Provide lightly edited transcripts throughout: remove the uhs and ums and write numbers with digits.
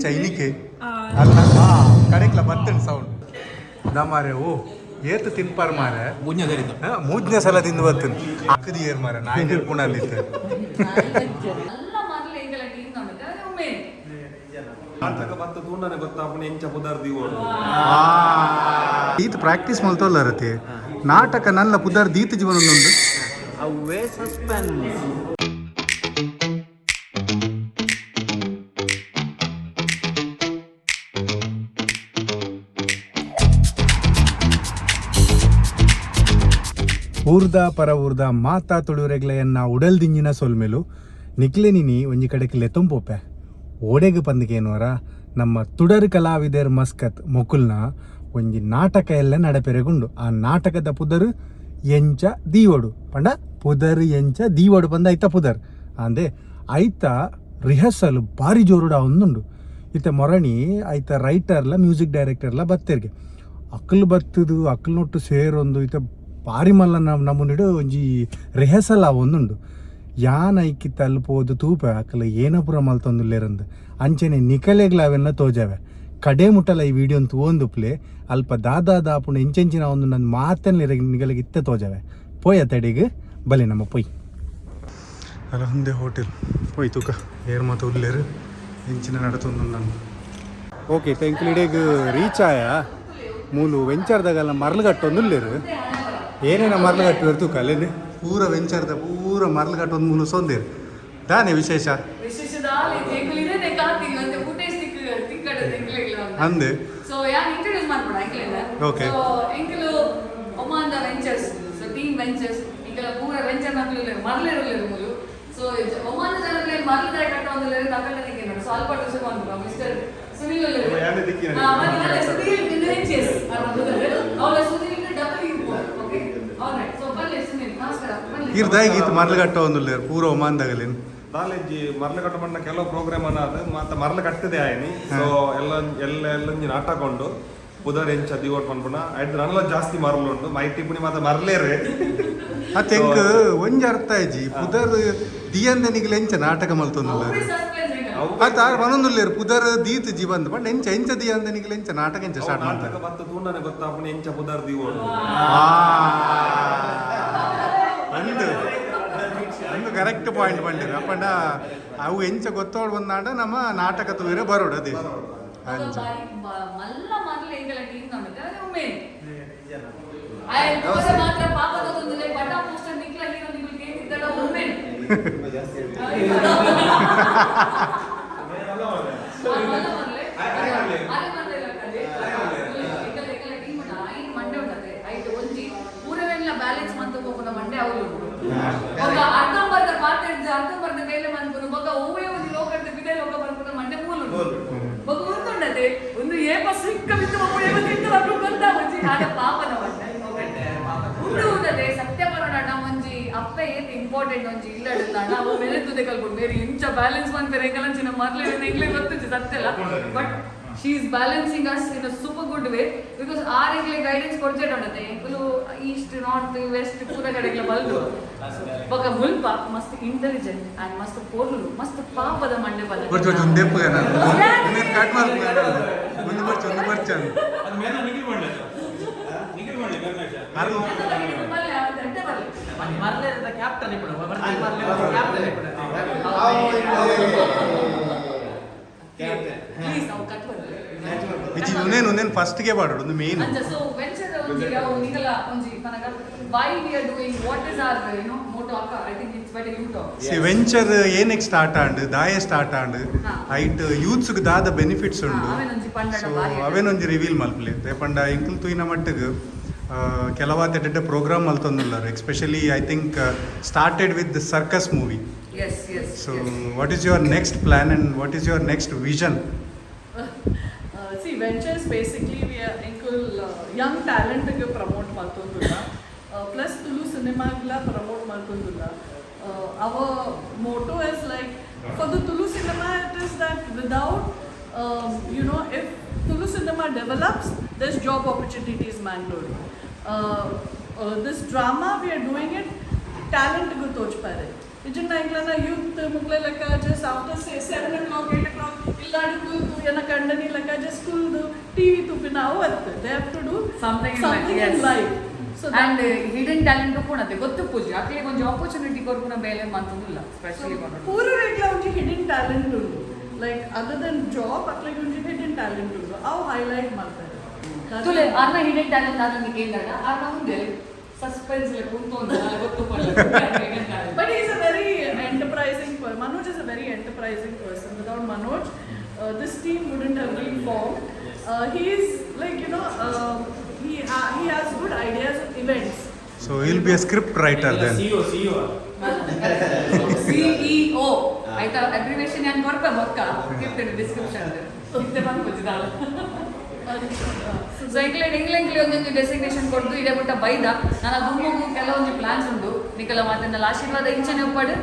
ಚೈನಿಕೆ ಅಲ್ಲ. ಕಡೆಕ್ಲ ಬತ್ತಂಡ್ sound the ಮಾರೆ. ಓ, ಏತ್ ತಿನ್ಪಾರ್ ಮಾರೆ? ಮೂಜನೇ ಸಲ ತಿಂದು ಬತ್ತನ್. ಅಕ್ಕದಿ ಏರ್ ಮಾರೆ, ನಾಯಿ ನಿರ್ಪುಣಲ್ಲಿತ್ತು. ಎಲ್ಲ ಮರ್ಲೆ ಎಂಕಲ ಟೀಮ್ ನಮಗೆ ಉಮೇನ್. ನಾಟಕ ಬತ್ತ ತೂಂಡನೆ ಗೊತ್ತಾಪುನ ಎಂಚ ಪುದರ್ ದೀವೊಡು. ಈತ ಪ್ರಾಕ್ಟೀಸ್ ಮಲ್ತೊಲ್ಲರತಿ ನಾಟಕ ನಲ್ಲ ಪುದರ್ ದೀತ ಜೀವನ ಉಂಡು. ಅವೇ ಸಸ್ಪೆನ್ಸ್. ಊರ್ದ ಪರ ಊರ್ದ ಮಾತಾ ತುಳುವರೆಗ್ಲೆಯನ್ನ ಉಡಲ್ ದಿಂಜಿನ ಸೊಲ್ಮೆಲು. ನಿಕ್ಲೆನಿನಿ ಒಂಜಿ ಕಡೆಕ್ ಲೆತ್ತೊಂಪೋಪೆ. ಓಡೆಗ್ ಪಂದಿಕೇನೋರ, ನಮ್ಮ ತುಡರ್ ಕಲಾವಿದರ್ ಮಸ್ಕತ್ ಮೊಕುಲ್ನ ಒಂಜಿ ನಾಟಕ ಎಲ್ಲ ನಡಪೆರೆಗುಂಡು. ಆ ನಾಟಕದ ಪುದರ್ ಎಂಚ ದೀವೊಡು ಪಂಡ, ಪುದರ್ ಎಂಚ ದೀವೊಡು ಪಂದ ಐತ ಪುದರ್ ಅಂದೆ. ಐತ ರಿಹರ್ಸಲ್ ಭಾರಿ ಜೋರುಡ ಒಂದುಂಡು. ಇತ್ತೆ ಮೊರಣಿ ಐತ ರೈಟರ್ಲ ಮ್ಯೂಸಿಕ್ ಡೈರೆಕ್ಟರ್ಲ ಬತ್ತೆರ್ಗೆ. ಅಕ್ಕಲು ಬತ್ತದು, ಅಕ್ಕಲ್ನೊಟ್ಟು ಸೇರೊಂದು ಇತ್ತೆ ಬಾರಿ ಮಲ್ಲ ನಮೂನಿಡು ಒಂಜಿ ರಿಹರ್ಸಲ್ ಆವೊಂದುಂಡು. ಯಾನ್ ಐಕಿ ತಲುಪೋದು ತೂಪೆ, ಅಕಲ ಏನಪುರ ಮಲ್ತೊಂದುಲ್ಲೇರಂದು. ಅಂಚನೆ ನಿಕಲೆಗ್ಲ ಅವೆಲ್ಲ ತೋಜಾವೆ. ಕಡೆ ಮುಟ್ಟಲ ಈ ವಿಡಿಯೋನ್ ತೂವೊಂದುಪ್ಲೆ. ಅಲ್ಪ ದಾದಾ ದಾಪುಂಡು, ಎಂಚೆಂಚಿನ ಒಂದು ನನ್ನ ಮಾತಲ್ಲಿ ನಿಗಲಿಗೆ ಇತ್ತೆ ತೋಜಾವೆ. ಪೋಯ ತಡಿಗ್ ಬಲೆ ನಮ್ಮ ಪೊಯ್. ಅಲ್ಲ, ಹುಂದೆ ಹೋಟೆಲ್ ಪೋಯ್ ತೂಕ, ಏರ್ ಮಾತ ಉಲ್ಲೇರು, ಎಂಚಿನ ನಡತೊಂದು ನಾನು. ಓಕೆ, thank ಇಡೀಗ್ ರೀಚ್ ಆಯ. ಮೂಲು ವೆಂಚರ್ದಾಗಲ್ಲ ಮರ್ಲುಗಟ್ಟೊಂದು ಉಲ್ಲೇರು. ಏನೇನ ಮರ್ಲುಗಟ್ಟು ತೂಕ ಅಲ್ಲೇನೆ. ಪೂರ ವೆಂಚರ್ದ ಪೂರ ಮರ್ಲುಗಟ್ಟೊಂದು ಮೂಲು ಸೊಂದೇರು. ದಾನೆ ವಿಶೇಷ? ವಿಶೇಷ ದಾಲೆ, ಎಂಕುಲು ಇದೇನೆ ಕಾತಿಗೆ ಒಂತೆ ಫುಟೇಜ್ ತಿಕ್ ತಿಕ್ಕಡ ಎಂಕ್ಲೆಗ್ಲ. ಅಂದೆ. ಸೊ ಯಾನ್ ಇಂಟ್ರೊಡ್ಯೂಸ್ ಮಾಡ್ಬೋಡ ಎಂಕ್ಲೆನ? Okay. So ಎಂಕುಲು ಒಮಾನ್ದ ವೆಂಚರ್ಸ್, ಸೊ ಟೀಮ್ ವೆಂಚರ್ಸ್. ಎಂಕಲ ಪೂರ ವೆಂಚರ್ ನಕ್ಲು ಮರ್ಲೇರುಲ್ಲೇರು ಮೂಲು. ಸೊ ಒಮಾನ ಜನರಲ್ಲಿ ಮರ್ಲದಾಯ ಕಟ್ಟೊಂದುಲ್ಲೇರು, ತಕಲ್ನ ನೋಡಿ. ಸೊ ಅಲ್ಪ ಶುರು ಮಾಡ್ಬೋಡ. ಮಿಸ್ಟರ್ ಸುನಿಲ್ ಉಲ್ಲೇರು. ಯಾನೆ ದಿಕ್ಕಿನ? ಹಾ, ಮತ್ತೆ ಸುನೀಲ್ ವೆಂಚರ್ಸ್ ಅವಳ Sunil W. Okay, all right. So ಬನ್ನಿ ಸುನೀಲ್, ನಮಸ್ಕಾರ, ಬನ್ನಿ. ಇರ್ದಾಗಿ ಈತ ಮರ್ಲುಗಟ್ಟೊಂದುಲ್ಲೇರು ಪೂರ ಒಮಾನ್ದಾಗಲೇನು. ದಾಲೆಜ್ಜಿ, ಮರ್ಲ ಕಟ್ಟ ಬಣ್ಣ ಕೆಲವು ಪ್ರೋಗ್ರಾಮ್ ಅನ್ನ ಮಾತ ಮರ್ಲ ಕಟ್ಟದೆ ಆಯ್ನಿ. ಸೊ ಎಲ್ಲ ಎಲ್ಲ ಎಲ್ಲ ಒಂಜಿ ನಾಟಕ ಉಂಡು, ಪುದರ್ ಎಂಚ ದಿವೋಟ್ ಪನ್ಪುನ. ಐಟ್ ನನಲ ಜಾಸ್ತಿ ಮರಲು ಉಂಡು, ಮೈಟಿ ಪುಣಿ ಮಾತ ಮರ್ಲೇರೆ. ಅತ್ತೆ, ಎಂಕ್ ಒಂಜಿ ಅರ್ಥ ಆಯ್ಜಿ, ಪುದರ್ ದಿಯಂದೆ ನಿಗಲ ಎಂಚ ನಾಟಕ ಮಲ್ತೊಂದುಲ್ಲೇರು? ಅವ್ವೇ ಸಸ್ಪೆನ್ಸ್ ಎಂಕಲ. ಅತ್ತ, ಆರ್ ಪನೊಂದುಲ್ಲೇರು ಪುದರ್ ದೀತ್ ಜೀವಂತ ಪಂಡ, ಎಂಚ ಎಂಚ ದಿಯಂದೆ ನಿಗಲ ಎಂಚ ನಾಟಕ ಎಂಚ ಸ್ಟಾರ್ಟ್ ನಾಟಕ ಮಾಡ್ತಾರೆ? ಬತ್ತ ತೂಂಡನೆ ಗೊತ್ತಾಪುನ ಎಂಚ ಪುದರ್ ದೀವೊಡು. ಅಂದು ಅಂದು ಕರೆಕ್ಟ್ ಪಾಯಿಂಟ್ ಬಂಡಿರ. ಅಪ್ಪಂಡ ಅವು ಎಂಚ ಗೊತ್ತೋಡ್ ಬಂದಾಂಡ ನಮ್ಮ ನಾಟಕ ತೂಯಿರೆ ಬರೋಡು ಅದೇ. ಅಂಚ. ಬಾರಿ ಮಲ್ಲ ಮರ್ಲ ಎಂಕಲ ಟೀಮ್ ನಮಗೆ ಅದೇ ಉಮೇನ್. ಆಯ್ ತೋರ ಮಾತ್ರ ಪಾಪದ ಒಂದುಲೆ ಪಟ ಪೋಸ್ಟರ್ ನಿಕ್ಲ ಹೀರೋ ನಿಮಗೆ ಕೇಳಿದ್ದಡ ಉಮೇನ್. ಮಲ್ಲ ಮರ್ಲೆ ಅರೆ ಮರ್ಲೆ ಕಡೆ ಎಂಕಲ ಎಂಕಲ ಟೀಮ್ ಉಂಡ ಐನ್ ಮಂಡೆ ಉಂಡತೆ. ಐಟ್ ಒಂಜಿ ಪೂರವೆಲ್ಲ ಬ್ಯಾಲೆನ್ಸ್ ಮಂತ ಹೋಗುನ ಮಂಡೆ ಅವ್ಲು. ಬೊಕ ಅರ್ಧಂಬರ್ಧ ಪಾತೆರ್ದ್ ಅರ್ಧಂಬರ್ಧ ಬೇಲೆ ಮನ್ಪುನು. ಬೊಕ ಒವ್ವೇ ಒಂಜಿ ಲೋಕರ್ದ ಬಿದೆ ಲೋಕ ಮನ್ಪುನ ಮಂಡೆ ಮೂಲು. ಬೊಕ ಉಂದುಂಡತೆ ಒಂದು ಏಪ ಸಿಕ್ಕ ಬಿತ್ತು ಬೊಕ ಏಪ ತಿಂತು ಬರ್ಪು ಗೊತ್ತಾ ಒಂಜಿ ಆಡ ಪಾಪದ ಮಂಡೆ ಉಂಡು ಉಂಡತೆ. ಸತ್ಯ ಪರೋಣ ಒಂಜಿ ಅಪ್ಪೆ ಏತ್ ಇಂಪಾರ್ಟೆಂಟ್ ಒಂಜಿ ಇಲ್ಲ ಅಣ್ಣ. ಅವು ಮೆರೆತುದೆ ಕಲ್ಪುಂಡು. ಬೇರೆ ಇಂಚ balance ಮನ್ಪೆರೆ ಎಂಕಲಂಚಿನ Marle ಎಂಕ್ಲೆ ಗೊತ್ತುಂಚಿ ಸತ್ಯಲ್ಲ. But she is balancing us in a super good way, because are ಎಂಕ್ಲೆ ಗೈಡೆನ್ಸ್ ಕೊಡ್ಚೇಟ ಉಂಡತೆ. ಎಂಕುಲು ಈಸ್ಟ್, ನಾರ್ತ್, ವೆಸ್ಟ್ ಪೂರ ಕಡೆಗ್ಲ ಬಲ್ದು. ಬೊಕ ಮುಲ್ಪ ಮಸ್ತ್ ಇಂಟೆಲಿಜೆಂಟ್ ಅಂಡ್ ಮಸ್ತ್ ಪೊರ್ಲು, ಮಸ್ತ್ ಪಾಪದ ಮಂಡೆ ಬಲ. ಬರ್ಚು ಬರ್ಚು, ಒಂದು ದೆಪ್ಪುಗ ನಾನು ಒಂದೇನು ಕಟ್ ಮಾಡ್ತೀನಿ. ಒಂದು ಬರ್ಚು, ಒಂದು ಬರ್ಚು. ಅದು ಮೇನ ನಿಖಿಲ್ ಮಾಡ್ಲಿ, ನಿಖಿಲ್ ಮಾಡ್ಲಿ ಮೇಲ್ಮೇಶ. ಅರ್ಧ. ಮರ್ಲೇದ ಕ್ಯಾಪ್ಟನ್ ಇಪ್ಪಡು, ಮರ್ಲೆ ಕ್ಯಾಪ್ಟನ್ ಇಪ್ಪಡು. ಪ್ಲೀಸ್, ಅವು ಕಟ್ ಬರಲಿ. ಇಜ್ಜಿ, ಉನ್ನೇನು ಉನ್ನೇನು ಫಸ್ಟ್ಗೆ ಬಾಡೋಡು ಒಂದು ಮೇನ್. ಅಂಚ ಸೊ ವೆಂಚರ್ ಒಂಜಿ ಅವು ನಿಕಲ ಒಂಜಿ ಪನಗ, why we are doing, what is our motto? ಅಕ್ಕ, I think it's better you talk. C, venture ಏನಕ್ಕೆ ಸ್ಟಾರ್ಟ್ ಆಂಡ್, ದಾಯೆ ಸ್ಟಾರ್ಟ್ ಆಂಡ್, ಐಟ್ ಯೂತ್ಸ್ಗೆ ದಾದ ಬೆನಿಫಿಟ್ಸ್ ಉಂಡು? ಅವೇನೊಂಜಿ ಪಂಡಡ ಸೊ ಬಾರಿ. ಅವೇನೊಂಜಿ ರಿವೀಲ್ ಮಲ್ಪಲೆ. ಪಂಡ ಎಂಕುಲು ತೂಯಿನ ಮಟ್ಟಿಗೆ ಕೆಲವಾತ ಎಡ್ಡೆ programme ಮಲ್ತೊಂದುಲ್ಲಾರು. Especially I think started with circus movie. S S So what is your next plan and what is your next vision? See, ventures basically we are ಎಂಕುಲ್ Young ಟ್ಯಾಲೆಂಟ್ಗೆ promote ಮಲ್ತೊಂದುಲ್ಲ, plus Tulu ಸಿನಿಮಾಗ್ಲ promote ಮಲ್ತೊಂದುಲ್ಲ. Our motto is like, for the Tulu cinema, it is that without if Tulu cinema develops, there's job opportunities Mangalore. This drama we are doing it talent gu ತೋಚ್ಪಾರೆ. ಇಜ್ಜಿಂಡ ಎಂಕ್ಲನ youth ಮುಕ್ಲೆ ಲೆಕ್ಕ just after 7 o'clock, 8 o'clock ಇಲ್ಲಾಡಿ ಕುಲ್ದು ಎನ್ನ ಕಂಡನಿ ಲೆಕ್ಕ just ಕುಲ್ದು TV ತೂಪಿನ ಅವು ಅತ್ತು. They have to do something in something in life. Life. So and hidden talent ಕೂಡ ಗೊತ್ತು ಪೂಜೆ ಅಕ್ಲಿಗೆ ಒಂಜಿ ಆಪರ್ಚುನಿಟಿ ಕೊರ್ಪುನ ಬೇಲೆ ಮಂತೊಂದಿಲ್ಲ ಸ್ಪೆಷಲಿ. ಪೂರ ರೇಟ್ಲ ಒಂಜಿ ಹಿಡನ್ ಟ್ಯಾಲೆಂಟ್ ಉಂಡು. ಲೈಕ್ ಅದರ್ ದನ್ ಜಾಬ್ ಅಕ್ಲೆಗ್ ಒಂಜಿ ಹಿಡನ್ ಟ್ಯಾಲೆಂಟ್ ಉಂಡು, ಅವು ಹೈಲೈಟ್ ಮಾಡ್ತಾರೆ. ತುಲೆ ಅರ್ನ ಹಿಡನ್ ಟ್ಯಾಲೆಂಟ್ ಆದ ಕೇಂದ್ರ ಅರ್ನ ಮುಂದೆ ಸಸ್ಪೆನ್ಸ್ ಕುಂತೊಂದು ಗೊತ್ತು. But he's a very enterprising person. Manoj is a very enterprising person. Without Manoj, this team wouldn't have been formed. He is like, he has good ideas of events. So will be a script writer then. CEO, CEO. CEO ಆಯ್ತಾ? Abbreviation ನಾನು ಕೊರ್ಪೆ ಬೊಕ್ಕ ಇರ್ತೇನೆ description ಇತ್ತೆ ಬಂದು ಪೂಜಿದಾಳ. ಸೊ ಎಂಕ್ಲೆ ಎಂಗ್ಲೆ ಎಂಕ್ಲೆ ಒಂದೊಂದು designation ಕೊಡ್ದು ಇದೇ ಬಿಟ್ಟ ಬೈದ ನಾನು ದುಮ್ಮಗು ಕೆಲವೊಂದು ಪ್ಲಾನ್ಸ್ ಉಂಡು. ನಿಕಲ ಮಾತನ್ನೆಲ್ಲ ಆಶೀರ್ವಾದ ಇಂಚನೆ ಉಪ್ಪಾಡು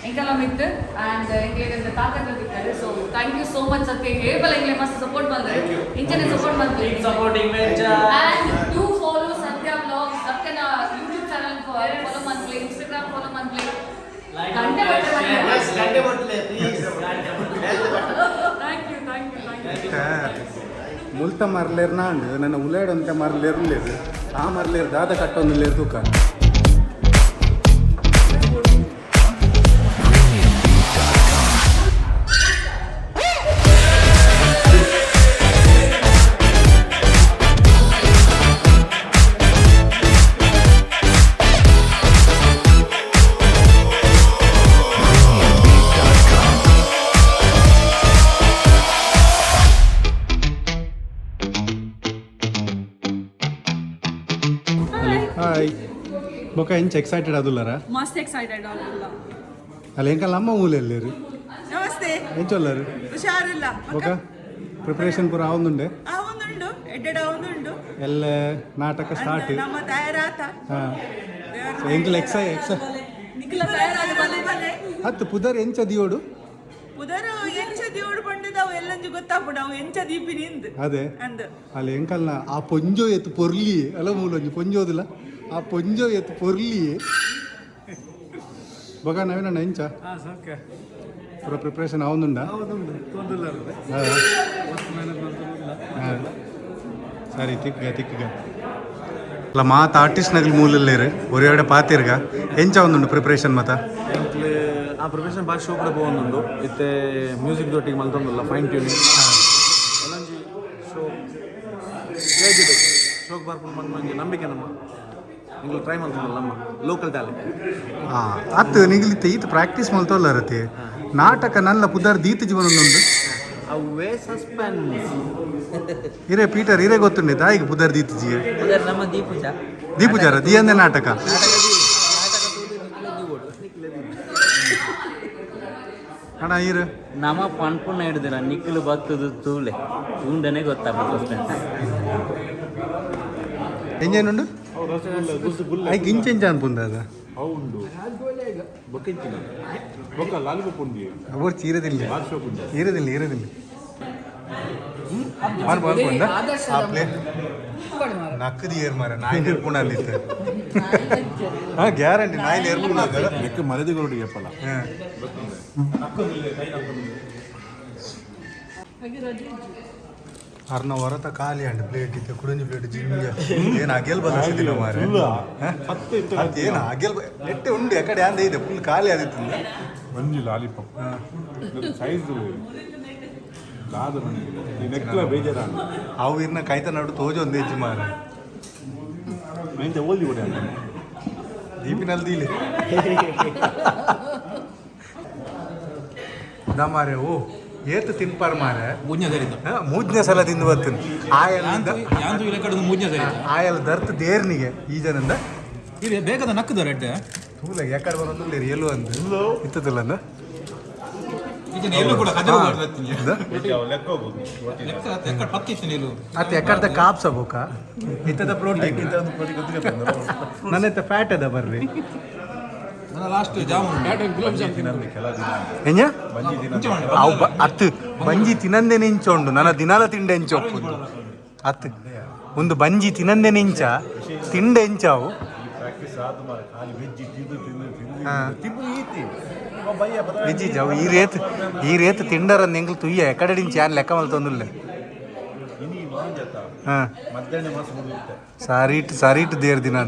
ಎಂಕೆಲ್ಲ ಮಿತ್ತು ಆ್ಯಂಡ್ ಎಂಕ್ಲೆಗೆ ತಾಕತ್ ತಿಕ್ಕಾರೆ. So thank you so much ಸತ್ಯ ಹೇಬಲ್ ಎಂಗ್ಲೆ ಮಸ್ತ್ ಸಪೋರ್ಟ್ ಬಂದರೆ ಇಂಚನೆ ಸಪೋರ್ಟ್ ಬಂತು. Keep supporting venture. And do follow Satya vlog, Satyana YouTube channel follow ಮಾಡ್ಲಿ, ಇನ್ಸ್ಟಾಗ್ರಾಮ್ ಫಾಲೋ ಮಾಡ್ಲಿ. Like, ಗಂಟೆ share. Yes, ಗಂಟೆ ಬಟ್ಲೆ please. Thank you, thank you, thank you. ಮುಲ್ತ ಮರ್ಲೇರ್ NAND ನನ್ನ ಉಲೇಡಂತೆ ಮರ್ಲೇರ್ಲೇರು ಆ ಮರ್ಲೇರ್ ದಾದ ಕಟ್ಟೊಂದು ಲೇರ್ ತೂಕ. ಹಾಯ್ ಬೊಕ ಇಂಚ ಎಕ್ಸೈಟೆಡ್ ಆದುಲ್ಲರ? ಮಸ್ತ್ ಎಕ್ಸೈಟೆಡ್ ಆಗುಲ್ಲ. ಅಲ್ಲ ಎಂಕಲ್ಲ ಅಮ್ಮ ಮೂಲೆಯಲ್ಲೇರು. ನಮಸ್ತೆ. ಎಂಚೊಲ್ಲರು? ಹುಷಾರಿಲ್ಲ. ಬೊಕ ಪ್ರಿಪರೇಷನ್ ಪೂರ ಆವೊಂದುಂಡೆ? ಆವೊಂದುಂಡು, ಎಡ್ಡೆಡ್ ಆವೊಂದುಂಡು. ಎಲ್ಲ ನಾಟಕ ಸ್ಟಾರ್ಟ್. ನಮ್ಮ ತಯಾರಾತ. ಹಾಂ, ಸೊ ಎಂಕಲ್ ಎಕ್ಸೈ ಎಕ್ಸ ನಿಖಿಲ ತಯಾರಾದ ಬಲೆ ಬಲೆ. ಹತ್ತು ಪುದರ್ ಎಂಚ ದಿಯೋಡು? ಪುದರು ಎಂಚ ದಿಯೋಡು ಪಂಡಿದ ಅವು ಎಲ್ಲಂಜು ಗೊತ್ತಾಪುಂಡು ಅವು ಎಂಚ ದೀಪಿನಿ ಇಂದ್. ಅದೇ. ಅಂದ್. ಅಲ್ಲಿ ಎಂಕಲ್ನ ಆ ಪೊಂಜೋ ಎತ್ತು ಪೊರ್ಲಿ ಅಲ್ಲ ಮೂಲೊಂಜಿ ಪೊಂಜೋದಿಲ್ಲ ಆ ಪೊಂಜೋ ಎತ್ತು ಪೊರ್ಲಿ. ಬೊಕ ನವೀನಣ್ಣ ಎಂಚ ಪೂರ ಪ್ರಿಪರೇಷನ್ ಆವೊಂದುಂಡ? ಹಾ. ಸರಿ, ತಿಕ್ಗ ತಿಕ್ಗ. ಅಲ್ಲ ಮಾತ ಆರ್ಟಿಸ್ಟ್ ನಗಲ್ ಮೂಲಲ್ಲೇರು ಒರೆಯಡೆ ಪಾತಿರ್ಗ. ಎಂಚ ಒಂದುಂಡು ಪ್ರಿಪರೇಷನ್ ಮಾತ? ಎಂಕ್ಲೆ ಆ ಪ್ರಿಪರೇಷನ್ ಭಾರಿ ಶೋ ಕೂಡ ಪೋವೊಂದುಂಡು. ಇತ್ತೆ ಮ್ಯೂಸಿಕ್ ದೊಟ್ಟಿಗೆ ಮಲ್ತೊಂದುಲ್ಲ ಫೈನ್ ಟ್ಯೂನಿಂಗ್. ಎಲ್ಲೊಂಜಿ ಶೋ ಶೋಕ್ ಬರ್ಪುಂಡು ಪಂದ್ ಒಂಜಿ ನಂಬಿಕೆ ನಮ್ಮ. ಎಂಕ್ಲು ಟ್ರೈ ಮಲ್ತೊಂದುಲ್ಲ ನಮ್ಮ ಲೋಕಲ್ ಟ್ಯಾಲೆಂಟ್. ಹಾಂ ಅತ್ತು ನಿಗಲಿತ್ತೆ ಈತ ಪ್ರಾಕ್ಟೀಸ್ ಮಲ್ತೊಲ್ಲರತಿ ನಾಟಕ ನಲ್ಲ ಪುದರ್ ದೀತ ಜೀವನೊಂದು. ಅವೇ ಸಸ್ಪೆನ್ಸ್. ಇರೇ ಪೀಟರ್ ಇರೇ ಗೊತ್ತುಂಡೆ ದಾಯಿಗೆ ಪುದರ್ ದೀತಜಿಗೆ? ನಮ್ಮ ದೀಪುಜ. ದೀಪುಜಾರ ದಿಯಂದೆ ನಾಟಕ. ಅಣ್ಣ ಇರು. ನಮ ಪನ್ಪುನ ಹಿಡ್ದಿರ ನಿಕ್ಕಲು ಬತ್ತದು ತೂಲೆ ತೂಂಡನೆ ಗೊತ್ತಾಗ್ಬೋದು ಸಸ್ಪೆನ್ಸ್. ಎಂಜೇನುಂಡು ಐಕ್ ಇಂಚೆಂಚ ಅನ್ಪುಂದ ಅದ? ಬೊಕ್ಕೆಂಚಿನ ಬೊಕ್ಕ ಲಾಲಿಪಾಪ್ ಉಂಡಿ. ಅವರು ಚೀರದಿಲ್ಲ ಈರದಿಲ್ಲ ಈರದಿಲ್ಲ ಮಾರ್ ಬಾಲ್ಕೊಂಡ ಆ ಪ್ಲೇ ನಕ್ಕದಿ ಏರ್ ಮಾರ ನಾಯಿ ನೇರ್ಪುಣ ಅಲ್ಲಿತ್ತು. ಹಾ ಗ್ಯಾರಂಟಿ ನಾಯಿ ನೇರ್ಪುಣ. ನೆಕ್ ಮರದಿ ಕೊರಡಿಗೆ ಎಪ್ಪಲ. ಹಾಗೆ ರಜೆ ಇಜ್ಜಿ. ಅರ್ನ ಹೊರತ ಖಾಲಿ ಅಂಡ್ ಪ್ಲೇಟ್ ಇತ್ತು ಕುಡಂಜಿ ಪ್ಲೇಟ್ ಜಿಂಜ ಏನು ಅಗೆಲ್ ಬದಲಿಸಿದಿಲ್ಲ ಮಾರೆ. ಏನು ಅಗೆಲ್ ನೆಟ್ಟೆ ಉಂಡು ಎಕಡೆ ಅಂದ ಇದೆ ಫುಲ್ ಖಾಲಿ ಆದಿತ್ತು. ಒಂಜಿ ಲಾಲಿಪಾಪ್ ಸೈಜ್ ದಾದ ಈ ನೆಕ್ಲ ಬೇಜಾರ. ಅವು ಇರ್ನ ಕೈತ ನಡು ತೋಜೊಂದು ಹೆಜ್ಜೆ ಮಾರ. ಮೈಂದ ಓದಿ ಕೊಡಿ. ದೀಪಿನಲ್ಲಿ ದೀಲೆ ದಾ ಮಾರೆ ಓ ಏತು ತಿನ್ಪಾರ್ ಮಾರೆ. ಮೂಜ್ಞ ಸರಿತ. ಮೂಜ್ಞ ಸಲ ತಿಂದು ಬರ್ತೀನಿ ಆಯಲ್. ಯಾಂತು ಇಲ್ಲ ಕಡೆದು ಮೂಜ್ಞ ಸರಿತ. ಆಯಲ್ ದರ್ತ್ ದೇರ್ನಿಗೆ ಈ ಜನಂದ. ಇದು ಬೇಕಾದ ನಕ್ಕದ ರೆಡ್. ತೂಲ ಎಕಡೆ ಬರೋದು ಎಲ್ಲು ಅಂದು ಇತ್ತದಲ್ಲ ಅಂದ. ಈಜನ ಎಲ್ಲೂ ಕೂಡ ಕಜವು ಬರ್ತೀನಿ. ಲೆಕ್ಕ ಹೋಗುದು. ಲೆಕ್ಕ ಎಕ್ಕಡ ಪತ್ತಿ ಇತ್ತು ನೀಲು. ಅತ್ತೆ ಎಕ್ಕಡ್ದ ಕಾಪ್ಸ ಬೋಕ ಇತ್ತದ ಪ್ರೋಟೀನ್ ನನ್ನ ಫ್ಯಾಟ್ ಅದ ಬರ್ರಿ. ನನ್ನ ಲಾಸ್ಟ್ ಜಾಮೂನ್ ಗುಲಾಬ್ ಜಾಮೂನ್. ಎಂಜ? ಮುಂಚೆ ಮಾಡಿ. ಅವು ಅತ್ತು ಬಂಜಿ ತಿನಂದೆ ನಿಂಚೊಂಡು ನನ್ನ ದಿನಾಲ ತಿಂಡೆ ಎಂಚ ಒಪ್ಪುಂದು ಅತ್ತು ಒಂದು ಬಂಜಿ ತಿನಂದೆ ನಿಂಚ ತಿಂಡೆ ಎಂಚಾವು. ಪ್ರಾಕ್ಟೀಸ್ ಆದ ಮಾರೆ ಖಾಲಿ ವೆಜ್ ತಿಂದು ತಿಂದು ತಿಂದು. ಹಾ. ತಿಂದು ಈತಿ. ಇಜ್ಜಿ ಅವು ಈ ರೇತ್ ಈ ರೇತ್ ತಿಂಡರ ಎಂಗ್ಲು ತುಯ್ಯ ಎಕಡೆಡಿಂಚಿ ಯಾನ್ ಲೆಕ್ಕ ಮಲ್ತೊಂದುಲ್ಲೆ. ಹಾಂ, ಸಾರೀಟ್ ಸಾರೀಟ್ there ದಿನ.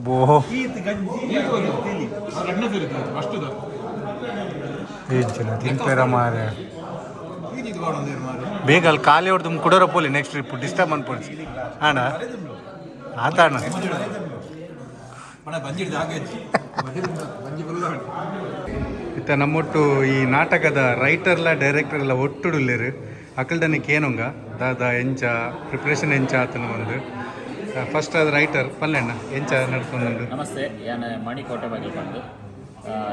ಬೋ ಏನ್ ತಿನ್ಪೇರ ಮಾರೆ. ಬೇಗ ಅಲ್ಲಿ ಖಾಲಿ ಹೊಡ್ದು ಕುಡೋರ ಪೋಲಿ. ನೆಕ್ಸ್ಟ್ ಟ್ರಿಪ್ ಡಿಸ್ಟರ್ಬ್ ಅನ್ಪೊಡ್ಸಿ ಅಣ್ಣ. ಆತ ಅಣ್ಣ. ಇತ್ತ ನಮ್ಮೊಟ್ಟು ಈ ನಾಟಕದ ರೈಟರ್ಲ ಡೈರೆಕ್ಟರ್ ಎಲ್ಲ ಒಟ್ಟುಡುಲ್ಲೇರು. ಅಕಲ್ಡನೆ ಕೇನೊಂಗ ದಾದಾ ಎಂಚ ಪ್ರಿಪ್ರೇಷನ್ ಎಂಚ ಆತನ ಒಂದು. ಫಸ್ಟ್ ಅದು ರೈಟರ್ ಪಲ್ಲೆಣ್ಣ, ಎಂಚ ನಡ್ಕೊಂಡು? ನಮಸ್ತೆ, ಯಾನ್ ಮಣಿ ಕೋಟೆ ಬಾಗಿಲು ಬಂದು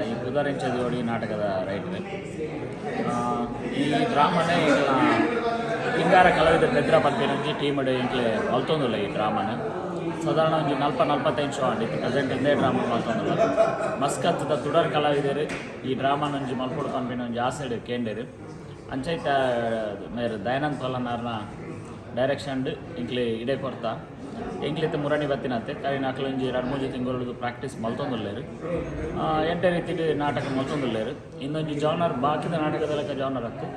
ಈ ಪುದರೆಂಚದಿಯೋಡಿ ನಾಟಕದ ರೈಟರ್. ಈ ಡ್ರಾಮನೇ ಈಗ ಪಿಂಗಾರ ಕಲಾವಿದ ಬೆದ್ರ ಪನ್ಪಿನಂಜಿ ಟೀಮ್ ಎಂಕ್ಲೆ ಮಲ್ತೊಂದುಲ್ಲ. ಈ ಡ್ರಾಮನ ಸಾಧಾರಣ ಒಂಜಿ 40-45 ಶೋ ಅಂಡ್ ಇತ್ತು. ಪ್ರೆಸೆಂಟ್ ಇಂದೇ ಡ್ರಾಮಾ ಮಲ್ತೊಂದುಲ್ಲ. ಮಸ್ಕತ್ದ ತುಡರ್ ಕಲಾವಿದರು ಈ ಡ್ರಾಮಾನ ಒಂಜಿ ಮಲ್ಪೊಡು ಪನ್ಪಿನ ಒಂಜಿ ಆಸೆಡ್ ಕೇಂಡೇರು. ಅಂಚೈತ ಮೇರ್ ದಯಾನಂದ್ ಕೊಲ್ಲನಾರ್ನ ಡೈರೆಕ್ಷನ್ ಎಂಕ್ಲೆ ಇಡೆ ಕೊರ್ತ. ಎಂಕ್ಲಿತ್ತ ಮುರಣಿ ಬತ್ತಿನತ್ತೆ ಕರಿನ ಅಕ್ಲೊಂಜಿ 2-3 ತಿಂಗಳು ಪ್ರಾಕ್ಟೀಸ್ ಮಲ್ತೊಂದುಲ್ಲೇರು. ಎಂಟೆ ರೀತಿಡ್ ನಾಟಕ ಮಲ್ತೊಂದುಲ್ಲೇರು. ಇಂದೊಂಜಿ ಜಾನರ್ ಬಾಕಿದ ನಾಟಕದ ಲೆಕ್ಕ ಜಾನರ್ ಅತ್ತು.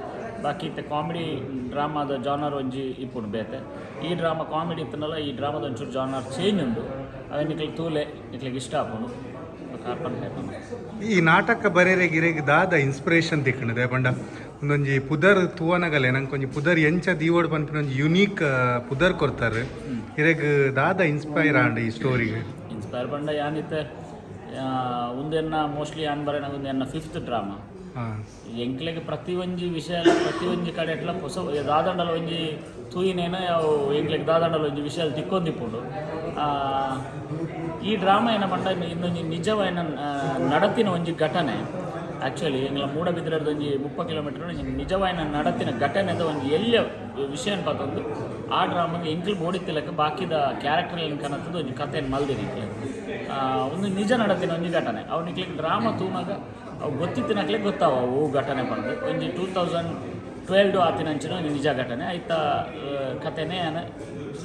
ಬಾಕಿ ಇತ್ತೆ ಕಾಮಿಡಿ ಡ್ರಾಮಾದ ಜಾನರ್ ಒಂಜಿ ಇಪ್ಪುಂಡು ಬೇತೆ. ಈ ಡ್ರಾಮಾ ಕಾಮಿಡಿ ಇತ್ತನಲ್ಲ, ಈ ಡ್ರಾಮಾದ ಒಂಚೂರು ಜಾನರ್ ಚೇಂಜ್ ಉಂಡು. ಅವೆ ನಿಕ್ಲಿಗೆ ತೂಲೆ, ನಿಕ್ಲಿಗೆ ಇಷ್ಟ ಆಪುಂಡು. ಕಾರ್ಪನ್. ಈ ನಾಟಕ ಬರೆರೆ ಗಿರೆಗ್ ದಾದ ಇನ್ಸ್ಪಿರೇಷನ್ ತಿಕ್ಕಣದೆ? ಪಂಡ ಒಂದೊಂಜಿ ಪುದರ್ ತೂವನಗಲೆ ನಂಗೆ ಒಂಜಿ ಪುದರ್ ಎಂಚ ದೀವೋಡ್ ಪನ್ಪಿನ ಒಂಜಿ ಯುನೀಕ್ ಪುದರ್ ಕೊರ್ತಾರೆ. ಇರೆಗ್ ದಾದ ಇನ್ಸ್ಪೈರ್ ಆಂಡ್ ಈ ಸ್ಟೋರಿಗೆ? ಇನ್ಸ್ಪೈರ್ ಪಂಡ ಯಾನಿತ್ತೆ ಉಂದೆನ್ನ ಮೋಸ್ಟ್ಲಿ ಯಾನ್ ಬರೆನ ಒಂದು ಎನ್ನ ಫಿಫ್ತ್ ಡ್ರಾಮಾ. ಎಂಕ್ಲೆಗ್ ಪ್ರತಿ ಒಂಜಿ ವಿಷಯ, ಪ್ರತಿ ಒಂಜಿ ಕಡೆ ಎಟ್ಲ ಹೊಸ ದಾದಂಡಲ ಒಂಜಿ ತೂಯಿನೇನ ಅವು ಎಂಕ್ಲೆಗ್ ದಾದಂಡಲ ಒಂಜಿ ವಿಷಯ ತಿಕ್ಕೊಂದಿಪ್ಪುಂಡು. ಈ ಡ್ರಾಮಾ ಏನ ಪಂಡ ಇಂದೊಂಜಿ ನಿಜವಾಯಿನ ನಡತಿನ ಒಂಜಿ ಘಟನೆ. ಆ್ಯಕ್ಚುಲಿ ಎಂಗ್ಲ ಮೂಡಬಿದ್ರೆರ್ದ್ ಒಂಜಿ 30 ಕಿಲೋಮೀಟರ್ ಒಂಜಿ ನಿಜವಾಯಿನ ನಡತಿನ ಘಟನೆದ ಒಂಜಿ ಎಲ್ಯ ವಿಷಯ ಪತ್ತೊಂದು ಆ ಡ್ರಾಮಾಗ ಎಂಕ್ಲು ಬೋಡಿತ್ತಿಲಕ್ಕ ಬಾಕಿದ ಕ್ಯಾರೆಕ್ಟರ್ ಕನತದ ಒಂಜಿ ಕಥೆಯನ್ನು ಮಲ್ದಿನಿ ಎಂಕ್ಲೆ. ಒಂದು ನಿಜ ನಡತಿನ ಒಂಜಿ ಘಟನೆ. ಅವು ನಿಕ್ಲೆಗ್ ಡ್ರಾಮಾ ತೂನಾಗ ಅವು ಗೊತ್ತಿತ್ತಿನಕ್ಲೆ ಗೊತ್ತಾವ ಅವು ಘಟನೆ ಪಂದ್. ಒಂಜಿ 2012 ಆತಿನಂಚಿನ ಒಂಜಿ ನಿಜ ಘಟನೆ ಐತ ಕಥೆನೇ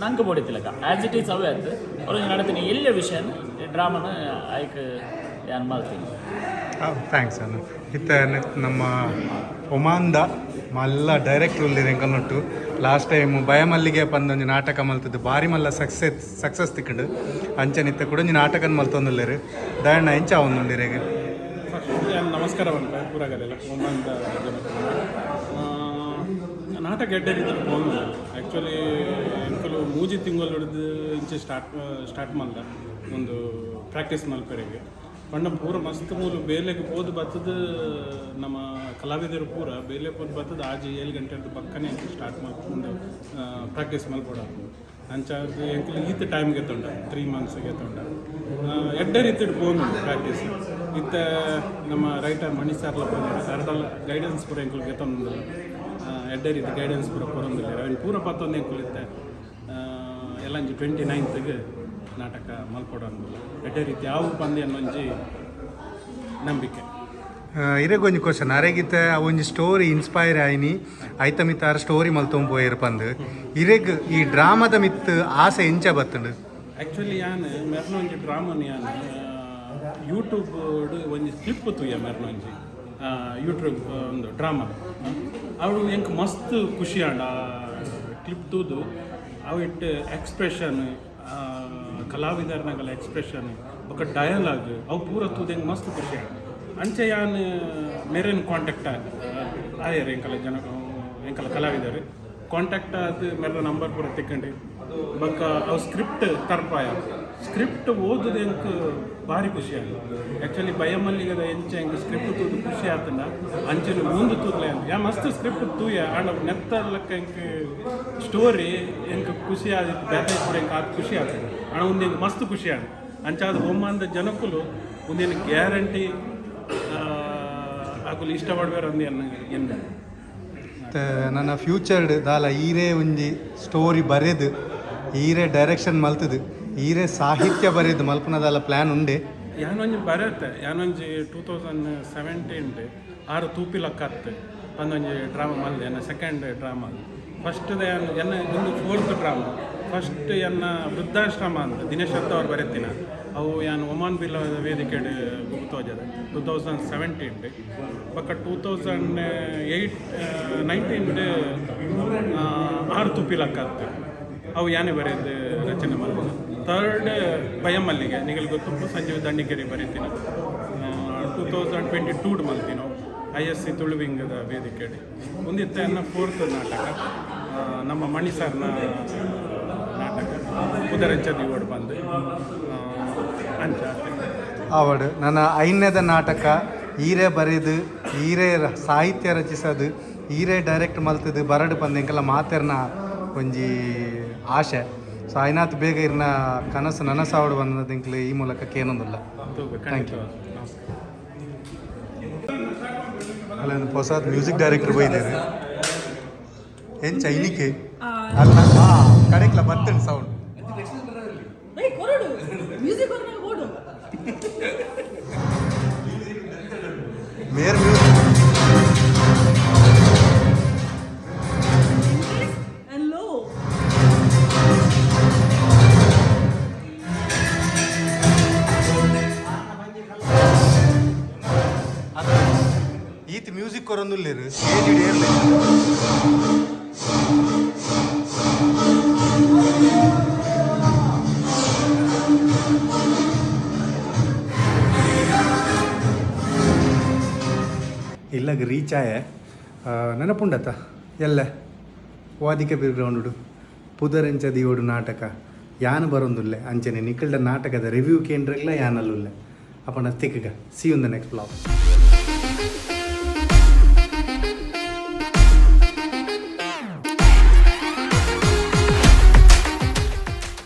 ನಂಗೆ ಬೋಡಿತ್ತಿಲಕ್ಕ ಆ್ಯಸ್ it is ಅವೇ ಆಯ್ತು. ಅವ್ರೊಂಜಿ ನಡತಿನ ಎಲ್ಯ ವಿಷಯನ ಡ್ರಾಮನ ಐಕ್ ಯಾನ್ ಮಲ್ತೀನಿ. Thanks ಅಣ್ಣ. ಇತ್ತ ನಮ್ಮ ಒಮಾನ್ದ ಮಲ್ಲ ಡೈರೆಕ್ಟರ್ ಉಲ್ಲೇರು ಎಂಕಲ್ನೊಟ್ಟು. ಲಾಸ್ಟ್ ಟೈಮ್ ಬಯಮಲ್ಲಿಗೆ ಪಂದೊಂಜಿ ನಾಟಕ ಮಲ್ತದ್ದು ಬಾರಿ ಮಲ್ಲ ಸಕ್ಸಸ್ ಸಕ್ಸಸ್ ತಿಕ್ಕಂಡು. ಅಂಚನಿತ್ತ ಕೂಡ ಒಂಜಿ ನಾಟಕನ್ ಮಲ್ತೊಂದುಲ್ಲೇರು. ದಯಣ್ಣ, ಎಂಚ ಆವೊಂದುಂಡು ಇರೆಗ್? ಫಸ್ಟ್ ನಮಸ್ಕಾರ ಪನ್ಪೆ ಪೂರಗಲೆಲ್ಲ ಒಮಾನ್ದ ಜನಕ್ಕೆ. ನಾಟಕ ಎಡ್ಡೆ ರೀತಿಲಿ ಪೋಂದು. ಆ್ಯಕ್ಚುಲಿ ಎಂಕುಲು 3 ತಿಂಗಳು ಹಿಡಿದು ಇಂಚೆ ಸ್ಟಾರ್ಟ್ ಸ್ಟಾರ್ಟ್ ಮಲ್ದ ಒಂದು ಪ್ರಾಕ್ಟೀಸ್ ಮಲ್ಪೆರೆಗೆ. ಪಂಡ ಪೂರ ಮಸ್ತ್ ಮೂಲು ಬೇಲೆಗೆ ಪೋದು ಬತ್ತದ. ನಮ್ಮ ಕಲಾವಿದರು ಪೂರ ಬೇಲೆ ಪೋದು ಬತ್ತದ. 6-7 ಗಂಟೆದ್ದು ಪಕ್ಕನೆ ಸ್ಟಾರ್ಟ್ ಮಲ್ಕೊಂಡು ಪ್ರಾಕ್ಟೀಸ್ ಮಲ್ಪೊಡಾಪುಂಡು. ಅಂಚ ಎಂಕುಲು ಈತ್ ಟೈಮ್ ಗೆತ್ತೊಂಡ, 3 ಮಂತ್ಸ್ ಗೆತ್ತೊಂಡ. ಎಡ್ಡೆ ರೀತಿಡ್ ಪೋಂದು ಪ್ರಾಕ್ಟೀಸ್. ಇತ್ತ ನಮ್ಮ ರೈಟರ್ ಮಣಿ ಸರ್ಲ ಪೋಂದಿರ ಸರ್ಡಲ ಗೈಡೆನ್ಸ್ ಪೂರ ಎಂಕುಲು ಗೆತ್ತೊಂದಿಲ್ಲ. ಎಡ್ಡೆ ರೀತಿ ಗೈಡೆನ್ಸ್ ಪೂರ ಕೊರೊಂದಿಲ್ಲ. ಅವೆನ್ ಪೂರ ಪತ್ತೊಂದು ಎಂಕುಲು ಇತ್ತೆ ಎಲ್ಲಂಜಿ 29ಗೆ ನಾಟಕ ಮಲ್ಪೊಡು ಅಂದಿಲ್ಲ. ಎಡ್ಡೆ ರೀತಿ ಯಾವ ಪಂದ್ಯ ಒಂಜಿ ನಂಬಿಕೆ. ಇರೆಗ್ ಒಂಜಿ ಕ್ವಶನ್. ಅರೆಗಿತ್ತ ಒಂಜಿ ಸ್ಟೋರಿ ಇನ್ಸ್ಪೈರ್ ಆಯ್ನಿ, ಐತ ಮಿತ್ತ ಆರ್ ಸ್ಟೋರಿ ಮಲ್ತೊಂದು ಪೋಯೆರ್ ಪಂದ್. ಇರೆಗ್ ಈ ಡ್ರಾಮದ ಮಿತ್ ಆಸೆ ಎಂಚ ಬತ್ತಂಡು? ಆ್ಯಕ್ಚುಲಿ ಯಾನ್ ಮೆರ್ನ ಒಂಜಿ ಡ್ರಾಮನ್ ಯಾನ್ ಯೂಟ್ಯೂಬ್ ಒಂಜಿ ಕ್ಲಿಪ್ ತೂಯ. ಮೆರ್ನ ಒಂಜಿ ಯೂಟ್ಯೂಬ್ ಒಂದು ಡ್ರಾಮಾ. ಅವು ಎಂಕ್ ಮಸ್ತ್ ಖುಷಿ ಆಂಡ. ಕ್ಲಿಪ್ ತೂದು ಅವು ಇಟ್ಟು ಎಕ್ಸ್ಪ್ರೆಷನ್, ಕಲಾವಿದರ್ನಗಲ ಎಕ್ಸ್ಪ್ರೆಷನ್ ಬೊಕ ಡಯಲಾಗ್ ಅವು ಪೂರ ತೂದು ಎಂಕ್ ಮಸ್ತ್ ಖುಷಿ ಆಂಡ್. ಅಂಚೆ ಯಾನ್ ಮೇರೆನ್ ಕಾಂಟ್ಯಾಕ್ಟ್ ಆದ ಆಯೆರ್. ಎಂಕಲ ಜನ, ಎಂಕಲ ಕಲಾವಿದರು ಕಾಂಟ್ಯಾಕ್ಟ್ ಆದ್ ಮೆರ್ನ ನಂಬರ್ ಪೂರ ತಿಕ್ಕಂಡು. ಬೊಕ್ಕ ಅವು ಸ್ಕ್ರಿಪ್ಟ್ ತರ್ಪಾಯ. ಸ್ಕ್ರಿಪ್ಟ್ ಓದುದು ಎಂಕ್ ಭಾರಿ ಖುಷಿ ಆಂಡ್. ಆ್ಯಕ್ಚುಲಿ ಬಯಮಲ್ಲಿಗದ ಎಂಚ ಎಂಕ್ ಸ್ಕ್ರಿಪ್ಟ್ ತೂದು ಖುಷಿ ಆತಂಡ, ಅಂಚನೆ ಮುಂದೆ ತೂದ್ಲೆ ಅಂತ ಯಾ ಮಸ್ತ್ ಸ್ಕ್ರಿಪ್ಟ್ ತೂಯ. ಆಂಡ ನೆತ್ತ ಲೆಕ್ಕ ಎಂಕ್ ಸ್ಟೋರಿ ಎಂಕ್ ಖುಷಿ ಆದಿತ್ತು. ಬೇತೆ ಕೂಡ ಎಂಕ್ ಆತ್ ಖುಷಿ ಆಗ್ತದೆ. ಆಂಡ ಒಂದು ಎಂಕ್ ಮಸ್ತ್ ಖುಷಿ ಆಂಡ್. ಅಂಚಾದ ಒಮ್ಮಂದ ಜನಕ್ಕುಲು ಒಂದೇನು ಗ್ಯಾರಂಟಿ ಅಕುಲು ಇಷ್ಟಪಡ್ಬೇರು ಅಂದು ಎನ್ನ ಎನ್ನ. ನನ್ನ ಫ್ಯೂಚರ್ಡ್ ದಾಲ ಈರೇ ಒಂಜಿ ಸ್ಟೋರಿ ಬರೆದು, ಈರೇ ಡೈರೆಕ್ಷನ್ ಮಲ್ತದು, ಈರೇ ಸಾಹಿತ್ಯ ಬರೆದು ಮಲ್ಪನದಾಲ ಪ್ಲ್ಯಾನ್ ಉಂಡೆ? ಯಾನೊಂಜಿ ಬರತ್ತೆ. ಯಾನೊಂಜಿ 2017 ಆರು ತೂಪಿ ಲಕ್ಕತ್ತು ಒಂದೊಂಜಿ ಡ್ರಾಮಾ ಮಲ್ದೆ. ನನ್ನ ಸೆಕೆಂಡ್ ಡ್ರಾಮಾ. ಫಸ್ಟ್ ಎನ್ನ ಒಂದು ಫೋರ್ತ್ ಡ್ರಾಮಾ. ಫಸ್ಟ್ ಎನ್ನ ವೃದ್ಧಾಶ್ರಮ ಅಂತ ದಿನೇಶ್ ಅತ್ತ ಅವ್ರು ಬರೆತಿನ. ಅವು ಯಾನ್ ಒಮಾನ್ ಬಿಲ್ಲ ವೇದಿಕೆ ಗೊತ್ತೋಜದ 2017. ಬೊಕ್ಕ 2008 19 ಆರು ತುಪ್ಪಿಲಕ್ಕಾಗ್ತದೆ. ಅವು ಯಾನೆ ಬರೆದು ರಚನೆ ಮಾಡ್ಬೋದು. ಥರ್ಡ್ ಬಯಮಲ್ಲಿಗೆ ನಿಗಲ್ ಗೊತ್ತುಂಟು, ಸಂಜೀವ್ ದಂಡಿಕೆರೆ ಬರೀತೀನಿ. 2022 ಮಲ್ತಿನೋ ಐ.ಎಸ್.ಸಿ ತುಳುವಿಂಗದ ವೇದಿಕೆ. ಒಂದಿತ್ತ ಎನ್ನ ಫೋರ್ತ್ ನಾಟಕ, ನಮ್ಮ ಮಣಿ ಸರ್ನ ನಾಟಕ ಉದರಂಚ ದಿವೋಡ್ ಬಂದು ಅಂಚ. ಆವಡ್ ನನ್ನ ಐದನೇದ ನಾಟಕ ಈರೇ ಬರೆದು, ಈರೇ ಸಾಹಿತ್ಯ ರಚಿಸೋದು, ಈರೇ ಡೈರೆಕ್ಟ್ ಮಲ್ತದು ಬರಡು ಪಂದ್ ಎಂಕಲ್ಲ ಮಾತೆರ್ನ ಒಂಜಿ ಆಶೆ. ಸೊ ಐನಾತ್ ಬೇಗ ಇರ್ನ ಕನಸು ನನಸಾವಡು ಬಂದದ ಎಂಕ್ಲೆ ಈ ಮೂಲಕ ಕೇನೊಂದುಲ್ಲ. Thank you. ನಮಸ್ಕಾರ. ಅಲ್ಲ, ಹೊಸ ಮ್ಯೂಸಿಕ್ ಡೈರೆಕ್ಟರ್ ಬೈದೇರು ಏನ್ ಚೈನಿಕೆ ಅಲ್ಲ. ಕಡೆಕ್ಲ ಬರ್ತೇನೆ ಸೌಂಡ್. ಕೊರಡು ಮ್ಯೂಸಿಕ್ ಓಡು. ಮೇರ್ ಮ್ಯೂಸಿಕ್. And low. ಈತ ಮ್ಯೂಸಿಕ್ ಕೊರೊಂದುಲ್ಲೇರು ಸ್ಟೇಜ್ ಇಡೇರ್ಲೆ. ಇಲ್ಲಗ ರೀಚ್ ಆಯೆ. ನೆನಪುಂಡತ್ತ ಎಲ್ಲ ವಾದಿಕ ಬೀರ್ ಗ್ರೌಂಡು ಪುದರೆಂಚ ದಿಯೋಡು ನಾಟಕ ಯಾನು ಬರೋಂದುಲ್ಲೆ. ಅಂಚನೆ ನಿಖಲ್ಡ ನಾಟಕದ review ಕೇಂದ್ರಗ್ಲ ಯಾನಲ್ಲುಲ್ಲೆ. ಅಪ್ಪಣ ತಿಕ್ಕಗ. See in the next vlog.